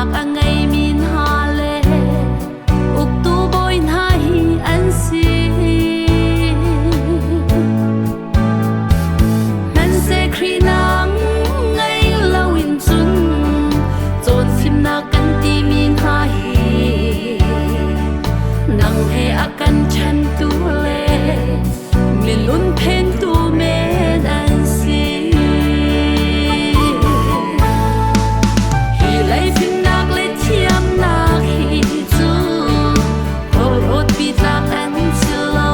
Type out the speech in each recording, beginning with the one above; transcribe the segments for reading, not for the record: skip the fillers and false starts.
Fimnak a ngeimi hna le uktu bawi hna hi an si. Hmanseh Khrih nang ngei loin cun cawn fimnak kan timi hna hi nang he a kan ṭhentu le milun phentu men an si. Hi lei fimnak le thiamnak hi cu phorhlawt pi tlak an si lo.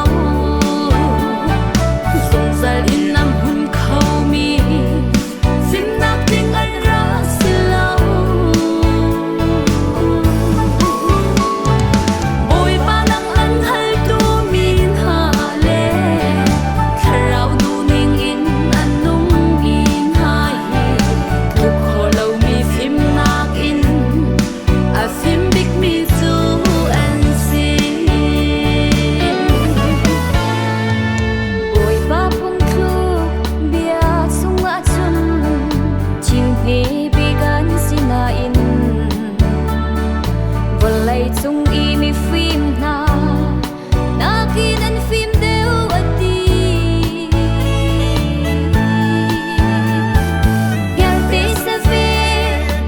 Zungzal in a hmun khomi fimnak tling an rak si lo. Bawipa nang an haltu mi hna le thlarau duhning in an nungmi hna hi tluk khawh lomi fimnak in a fim bikmi cu an si. Bawipa phungthluk bia chungah cun thil bik an si nain vawlei cung i mifim hna nakin an fim deuh a ti. Ngiarte save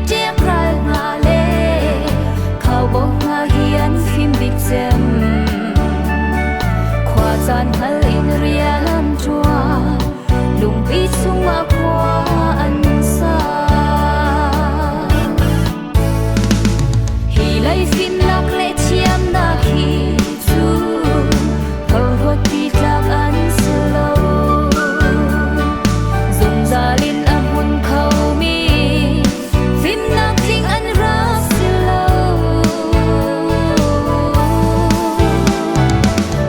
ṭek ral hna le khaubawk hna hi an fim bik cem. Khua caan hngal in rian an ṭuan, lungpi chungah khua an sa. Hi lei fimnak le thiamnak hi cu phorhlawt pi tlak an si lo. Zungzal in a hmun khomi fimnak tling an rak si lo.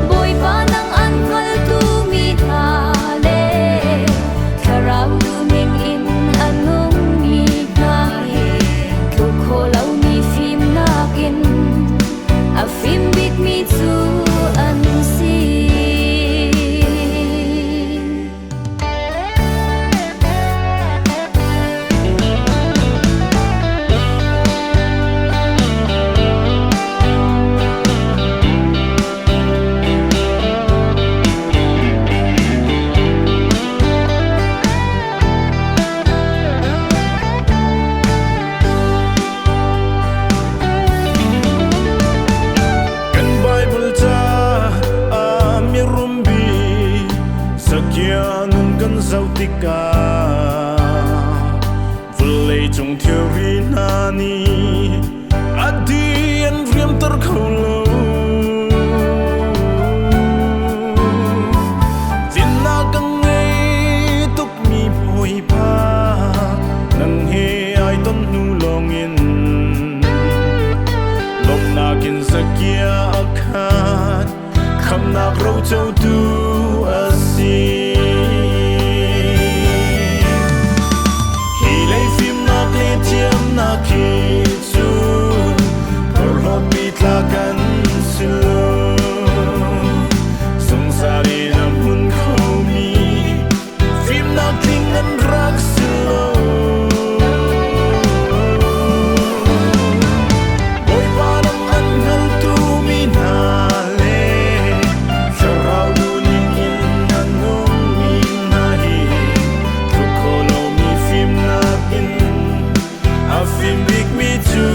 Bawipa nang an hngaltu mi hna le thlarau duhning in a nungmi hna hi tluk khawh lomi fimnak in a fim bikmi cu an si. Kan Bible ca ah mirum bik Zakia nun kan zoh tikah vawlei cung thilri hna nih a di an riamter kho lo. Dinnak a ngei tukmi Bawipa nang he ai ton hnu lawngin lawmhnak in Zakia a khat khamnak rocotu a si. Hi lei fimnak le thiamnak hi cu phorhlawtpi tlak kan si lo. Zungzal in a hmun khomi fimnak tling an rak si lo. Bawipa lam an hngaltu mi hna le thlarau duhning in a nungmi hna hi tluk khawh lomi fimnak in a fim bikmi cu